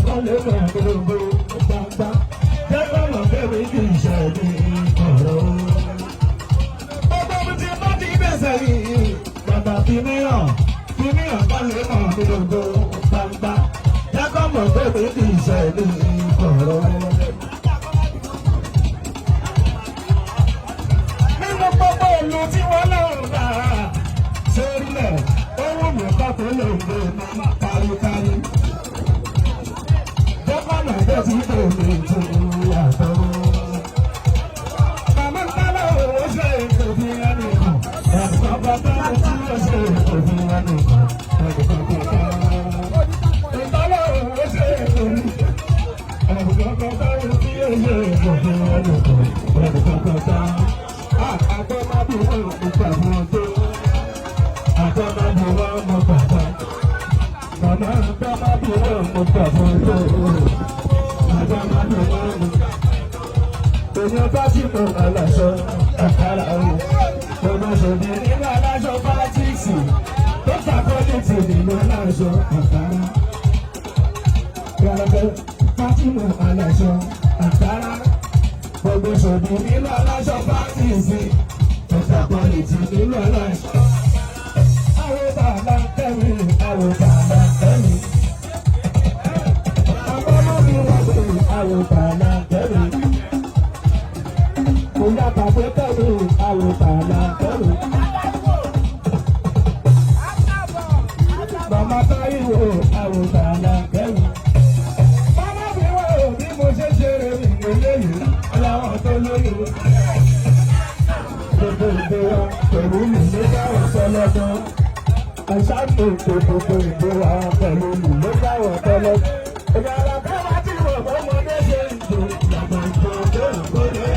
kọ́ lè mọ̀ gbogbo gbangba. Jẹ́ kọ́ mọ̀ pé mi kì í ṣe ní ọ̀rọ̀. Gbogbo mi ti bá ti bẹ̀sẹ̀ yìí. Bàbá fi mí hàn, fi mí hàn kọ́ lè mọ̀ gbogbo gbangba. Jẹ́ kọ́ mọ̀ pé mi kì í ṣe ní ọ̀rọ̀. Nínú gbogbo ìlú tí wọ́n lọ́rùn bá sórílẹ̀, ó wù mí kọ́ tó lè gbé mi káríkárí. Jọ́kọ̀nà tó ti pè mí tó yàtọ̀. Màmá ń bá owó ṣe òfin ẹnì kan. Ẹ̀kọ́ bàbá tí ó ṣe òfin ẹnì kan. Ẹ̀kọ́ bàbá. Ìbálò owó ṣe òfin. Ẹ̀kọ́ bàbá tí ó ṣe òfin ẹnì kan. Ẹ̀kọ́ bàbá. Àgbẹ̀ máa bí wọ́n kò gbà fún ọjọ́. Àgbẹ̀ máa bí wọ́n mọ̀ bàbá. Màmá àgbẹ̀ máa bí wọ́n mọ̀ gbà fún ọjọ́. Àgbẹ̀ máa bí wọ́n mọ̀ èèyàn bá sì mọ aláṣọ àkàrà o. Ọmọ ṣòdì nínú aláṣọ pátìsì tó fàkọ́lìtì nínú aláṣọ àkàrà. Gbàgbé Fátìmù aláṣọ àkàrà. Gbogbo ṣòdì nínú aláṣọ pátìsì tó fàkọ́lìtì nínú aláṣọ. Àwọn bàbá ń kẹ́mi, àwọn bàbá ń kẹ́mi. Àwọn ọmọ mi wọ́n pè àwọn bàbá ń kẹ́mi. Ìyá bàbá kẹ́mi, àwọn bàbá kẹ́mi. Màmá Táíwò, àwọn bàbá kẹ́mi. Màmá mi wá ò bí mo ṣe ṣeré mi lélẹ́yìí, aláwọ̀ tó lóyún. Gbogbo ìgbé wa pẹ̀lú mi ló dáwọ̀ tọ́lọ́dún. Àṣàkó gbogbo ìgbé wa pẹ̀lú mi ló dáwọ̀ tọ́lọ́dún. Ìgbàlá káwá tí mo bọ́mọdé ṣe ń jò làgbà ìjọ tó ń kólé.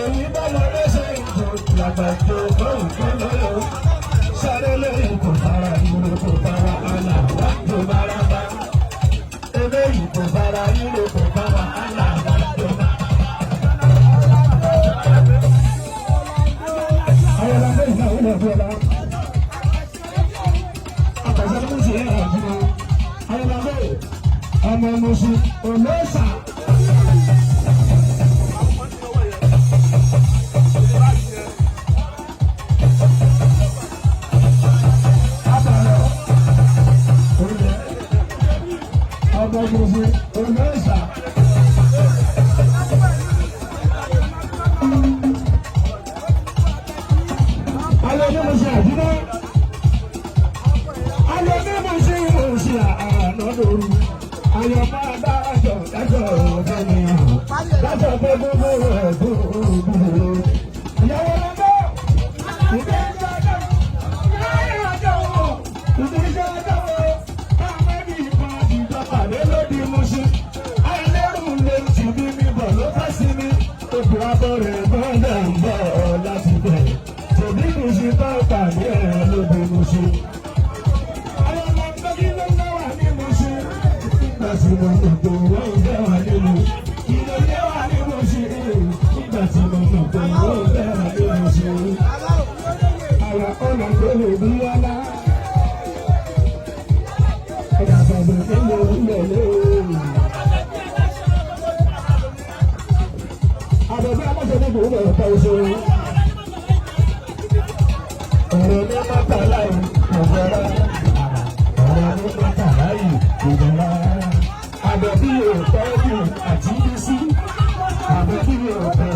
Èyí bọ́mọdé ṣe ń jò làgbà ìjọ tó ń kólé. Sáré lẹ́yìn kò fara ìlú kò fara àlà wájú bárabá. Eléyìí kò fara ìlú kò fara àlà wájú bárabá. Ayọ̀lá fẹ́ ìgbà wọlé ọ̀fẹ́ Àtàṣà ló ń ṣe ẹ̀rọ àjùmọ̀. Ayọ̀lá fẹ́ ọmọ mọ̀ṣù olóòṣà. Àtàlọ́ olè ọmọ mọ̀ṣù olóòṣà. Ayọ̀ ní mọ̀ṣù àjùmọ̀. Ayọ̀ ní mọ̀ṣù mọ̀ṣù àná lóru. Ayọ̀ máa dájọ́ dájọ́ ọ̀fẹ́ mi hàn. Dájọ́ pé gbogbo rẹ̀ gbogbo. Ìyàwó lọ́gbọ́. Ìgbẹ́ ìjọba. Láyé ọjọ́ wo? Ìgbẹ́ ìjọba wo? Báwo ni ìbọn ìjọba lé lódì mọ̀ṣù? Àìlérù lè tì mí mi bọ̀ ló fẹ́ sí mi. Òkú abọ́ rẹ̀ gbọ́dọ̀ ń bọ̀ láti bẹ̀. Tòbí mi ṣe bá pàdé ẹ̀ lódì mọ̀ṣù. Àwọn ọmọ ọmọdé ló ń wà ní mọ̀ṣù. Nígbà tí mo mọ̀ pé wọ́n ń bẹ̀ wá nínú. Ìrọ̀lẹ́ wà ní mọ̀ṣù. Nígbà tí mo mọ̀ pé wọ́n ń bẹ̀ wá ní mọ̀ṣù. Àwọn ọ̀nà tó lè bí wọ́lá. Ẹ̀ka sọ̀rọ̀ nínú ilẹ̀ lé. Àbẹ̀bẹ̀ aláṣẹ ní ìgbòho ọ̀pá oṣù. Ọ̀rọ̀ ní mọ́tà láì ìjọra. Ọ̀rọ̀ ní mọ́tà láì ìjọra. Àbẹ̀bí òtẹ́ẹ̀lì àti bísí. Àbẹ̀bí òtẹ́ẹ̀lì.